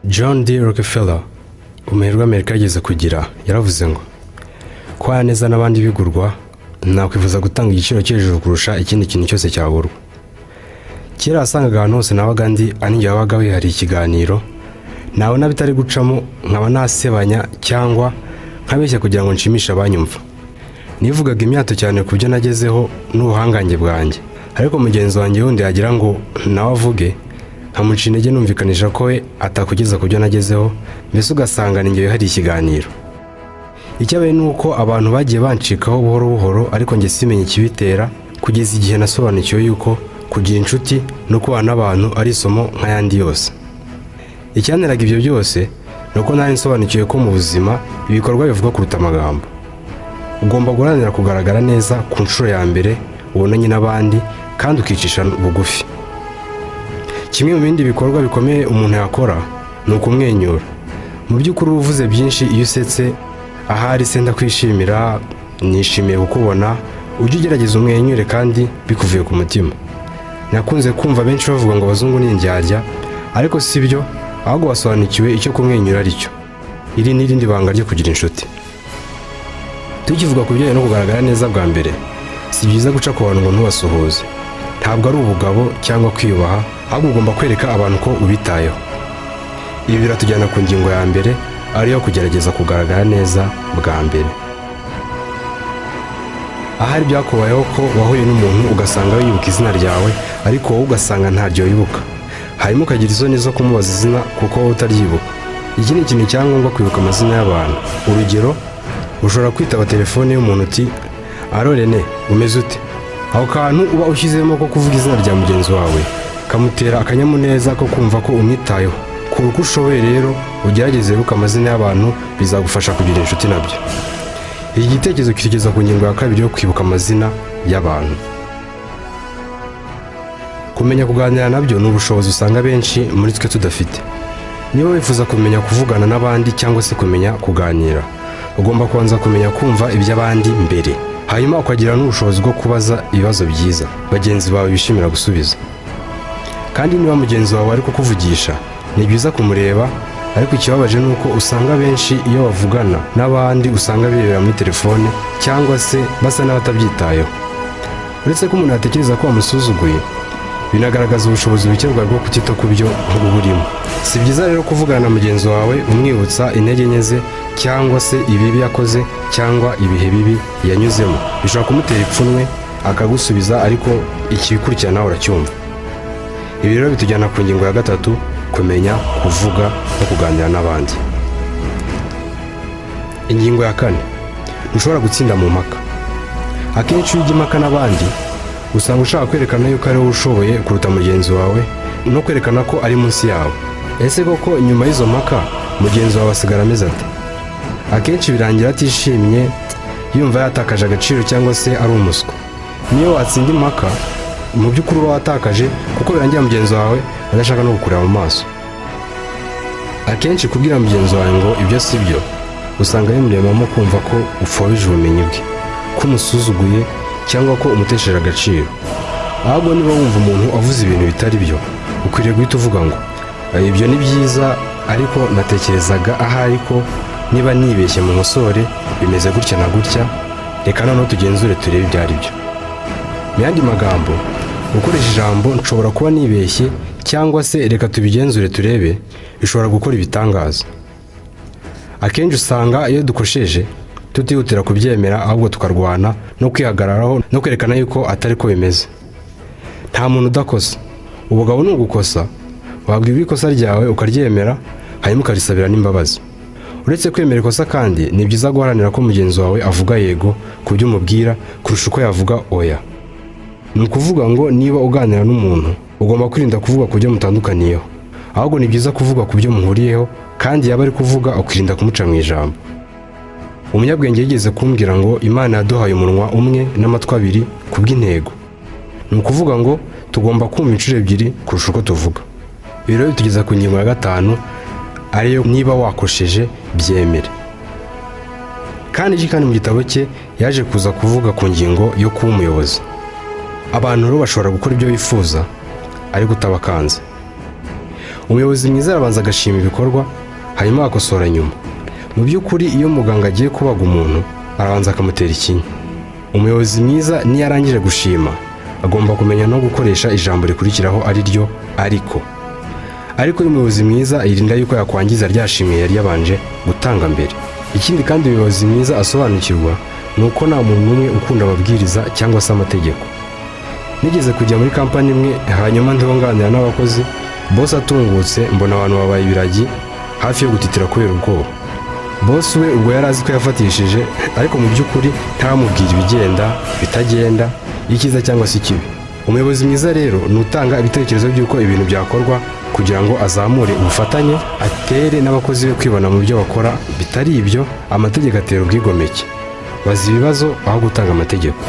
John D. Rockefeller, umuherwe Amerika yageze kugira, yaravuze ngo: "Kubana neza n'abandi bigurwa, nakwifuza gutanga igiciro cyo hejuru kurusha ikindi kintu cyose cyagurwa." Kera wasangaga ahantu hose nabaga ndi ari njye wabaga wihariye ikiganiro, nabona bitari gucamo nkaba nasebanya cyangwa nkabeshya kugira ngo nshimishe abanyumva. Nivugaga imyato cyane ku byo nagezeho n'ubuhangange bwanjye, ariko mugenzi wanjye wundi yagira ngo nawe avuge, nkamuca intege numvikanisha ko we atakugeza ku byo nagezeho. Mbese ugasanga ni njye wihariye ikiganiro. Icyabaye ni uko abantu bagiye bancikaho buhoro buhoro, ariko njye simenye ikibitera, kugeza igihe nasobanukiwe yuko kugira inshuti no kubana n'abantu ari isomo nk'ayandi yose. Icyanteraga ibyo byose ni uko nari nsobanukiwe ko mu buzima ibikorwa bivuga kuruta amagambo. Ugomba guharanira kugaragara neza ku nshuro ya mbere ubonanye n'abandi, kandi ukicisha bugufi. Kimwe mu bindi bikorwa bikomeye umuntu yakora ni ukumwenyura. Mu by'ukuri uba uvuze byinshi iyo usetse. Ahari se ndakwishimira, nishimiye kukubona. Ujye ugerageza umwenyure kandi bikuvuye ku mutima. Nakunze kumva benshi bavuga ngo abazungu ni indyarya, ariko si byo, ahubwo basobanukiwe icyo kumwenyura ari cyo. Iri ni irindi banga ryo kugira inshuti. Tukivuga ku bijyanye no kugaragara neza bwa mbere, si byiza guca ku bantu ngo ntubasuhuze. Ntabwo ari ubugabo cyangwa kwiyubaha, ahubwo ugomba kwereka abantu ko ubitayeho. Ibi biratujyana ku ngingo ya mbere, ariyo kugerageza kugaragara neza bwa mbere. Ahari byakubayeho ko wahuye n'umuntu ugasanga yibuka izina ryawe, ariko wowe ugasanga ntaryo wibuka, hanyuma ukagira isoni zo kumubaza izina kuko wowe utaryibuka. Iki ni ikintu cya ngombwa, kwibuka amazina y'abantu. Urugero, ushobora kwitaba telefone y'umuntu uti: "Allô Rene, umeze ute?" Ako kantu uba ushyizemo ko kuvuga izina rya mugenzi wawe kamutera akanyamuneza ko kumva ko umwitayeho. Kora uko ushoboye rero ugerageze wibuke amazina y'abantu, bizagufasha kugira inshuti nabyo. Iki gitekerezo kitugeza ku ngingo ya kabiri yo kwibuka amazina y'abantu. Kumenya kuganira nabyo ni ubushobozi usanga benshi muri twe tudafite. Niba wifuza kumenya kuvugana n'abandi cyangwa se kumenya kuganira, ugomba kubanza kumenya kumva iby'abandi mbere, hanyuma ukagira n'ubushobozi bwo kubaza ibibazo byiza bagenzi bawe bishimira gusubiza. Kandi niba mugenzi wawe ari kukuvugisha, ni byiza kumureba, ariko ikibabaje ni uko usanga benshi iyo bavugana n'abandi usanga birebera muri telefone cyangwa se basa n'abatabyitayeho. Uretse ko umuntu yatekereza ko wamusuzuguye, binagaragaza ubushobozi buke bwawe bwo kutita ku byo uba urimo. Si byiza rero kuvugana na mugenzi wawe umwibutsa intege nke ze cyangwa se ibibi yakoze cyangwa ibihe bibi yanyuzemo. Bishobora kumutera ipfunwe akagusubiza, ariko ikibikurikira nawe uracyumva. Ibi rero bitujyana ku ngingo ya gatatu, kumenya kuvuga no kuganira n'abandi. Ingingo ya kane: ntushobora gutsinda mu mpaka. Akenshi iyo ujya impaka n'abandi, usanga ushaka kwerekana yuko ari wowe ushoboye kuruta mugenzi wawe no kwerekana ko ari munsi yawe. Ese koko nyuma y'izo mpaka mugenzi wawe asigara ameze ate? Akenshi birangira atishimye, yumva yatakaje agaciro cyangwa se ari umuswa. Niyo watsinda impaka, mu by'ukuri uba watakaje, kuko birangira mugenzi wawe adashaka no kukureba mu maso. Akenshi kubwira mugenzi wawe ngo ibyo si byo, usanga bimuremamo kumva ko upfobije ubumenyi bwe, ko umusuzuguye cyangwa ko umutesheje agaciro. Ahubwo niba wumva umuntu avuze ibintu bitari byo, ukwiriye guhita uvuga ngo: "Ibyo ni byiza, ariko natekerezaga ahari ko niba nibeshye mu nkosore, bimeze gutya na gutya, reka noneho tugenzure turebe ibyo ari byo." Mu yandi magambo, gukoresha ijambo "nshobora kuba nibeshye" cyangwa se "reka tubigenzure turebe" bishobora gukora ibitangaza. Akenshi usanga iyo dukosheje tutihutira kubyemera, ahubwo tukarwana no kwihagararaho no kwerekana yuko atari ko bimeze. Nta muntu udakosa. Ubugabo ni ugukosa. Wabwirwa ikosa ryawe ukaryemera, hanyuma ukarisabira n'imbabazi. Uretse kwemera ikosa kandi, ni byiza guharanira ko mugenzi wawe avuga yego ku byo umubwira kurusha uko yavuga oya. Ni ukuvuga ngo niba uganira n'umuntu, ugomba kwirinda kuvuga ku byo mutandukaniyeho, ahubwo ni byiza kuvuga ku byo muhuriyeho, kandi yaba ari kuvuga ukirinda kumuca mu ijambo. Umunyabwenge yigeze kumbwira ngo Imana yaduhaye umunwa umwe n'amatwi abiri ku bw'intego. Ni ukuvuga ngo tugomba kumva inshuro ebyiri kurusha uko tuvuga. Ibi rero bitugeza ku ngingo ya gatanu, ariyo niba wakosheje byemere. Kandi iki kandi mu gitabo cye yaje kuza kuvuga ku ngingo yo kuba umuyobozi. Abantu rero bashobora gukora ibyo bifuza ariko utabakanze. Umuyobozi mwiza arabanza agashima ibikorwa, hanyuma agakosora nyuma. Mu by'ukuri, iyo muganga agiye kubaga umuntu, arabanza akamutera ikinya. Umuyobozi mwiza niyo arangije gushima, agomba kumenya no gukoresha ijambo rikurikiraho, ari ryo "ariko". Ariko iyo umuyobozi mwiza yirinda yuko yakwangiza rya shimwe yari yabanje gutanga mbere. Ikindi kandi umuyobozi mwiza asobanukirwa ni uko nta muntu n'umwe ukunda amabwiriza cyangwa se amategeko. Nigeze kujya muri kampani imwe, hanyuma ndiho nganira n'abakozi, boss atungutse, mbona abantu babaye ibiragi, hafi yo gutitira kubera ubwoba. Boss we ubwo yari azi ko yafatishije, ariko mu by'ukuri ntamubwira ibigenda, bitagenda, icyiza cyangwa se ikibi. Umuyobozi mwiza rero ni utanga ibitekerezo by'uko ibintu byakorwa kugira ngo azamure ubufatanye, atere n'abakozi be kwibona mu byo bakora. Bitari ibyo, amategeko atera ubwigomeke. Baza ibibazo aho gutanga amategeko.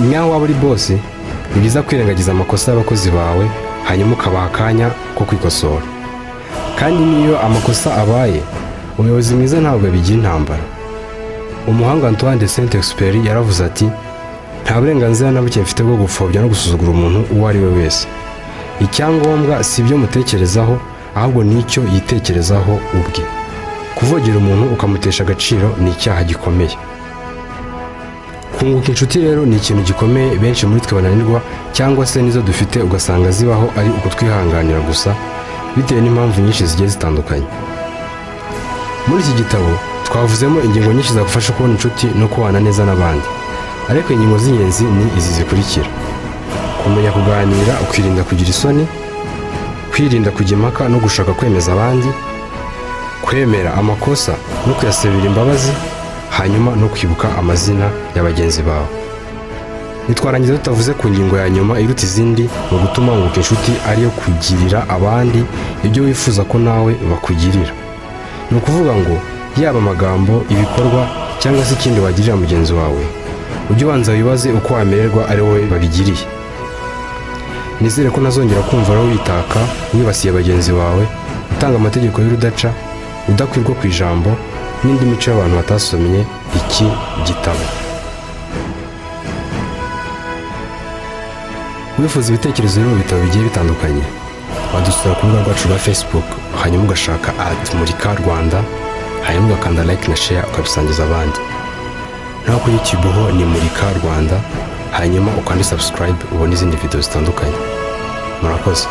Nyaho waba uri boss, ni byiza kwirengagiza amakosa y'abakozi bawe, hanyuma ukabaha akanya ko kwikosora. Kandi n'iyo amakosa abaye, umuyobozi mwiza ntabwo abigira intambara. Umuhanga Antoine de Saint-Exupéry yaravuze ati: "Nta burenganzira na buke mfite bwo gupfobya no gusuzugura umuntu uwo ari we wese. Icyangombwa si ibyo mutekerezaho, ahubwo ni icyo yitekerezaho ubwe." Kuvogera umuntu ukamutesha agaciro ni icyaha gikomeye. Kunguka inshuti rero ni ikintu gikomeye benshi muri twe bananirwa, cyangwa se n'izo dufite ugasanga zibaho ari ukutwihanganira gusa, bitewe n'impamvu nyinshi zigiye zitandukanye. Muri iki gitabo twavuzemo ingingo nyinshi zagufasha kubona inshuti no kubana neza n'abandi, ariko ingingo z'ingenzi ni izi zikurikira: kumenya kuganira ukirinda kugira isoni, kwirinda kujya impaka no gushaka kwemeza abandi, kwemera amakosa no kuyasabira imbabazi, hanyuma no kwibuka amazina ya bagenzi bawe. Ntitwarangiza tutavuze ku ngingo ya nyuma iruta izindi mu gutuma wunguka inshuti, ariyo kugirira abandi ibyo wifuza ko nawe bakugirira. Ni ukuvuga ngo yaba amagambo, ibikorwa cyangwa se ikindi wagirira mugenzi wawe, ujye ubanza wibaze uko wamererwa ari wowe babigiriye. Nizere ko ntazongera kumva rero witaka, wibasiye bagenzi bawe, utanga amategeko y'urudaca, udakwirwa ku ijambo, n'indi mico y'abantu batasomye iki gitabo. Wifuza ibitekerezo rero mu bitabo bigiye bitandukanye, wadusura ku rubuga rwacu rwa Facebook, hanyuma ugashaka @MurikaRwanda, hanyuma ugakanda like na share, ukabisangiza abandi. Naho kuri YouTube ho ni Murika Rwanda, hanyuma ukande subscribe ubone izindi video zitandukanye. Murakoze.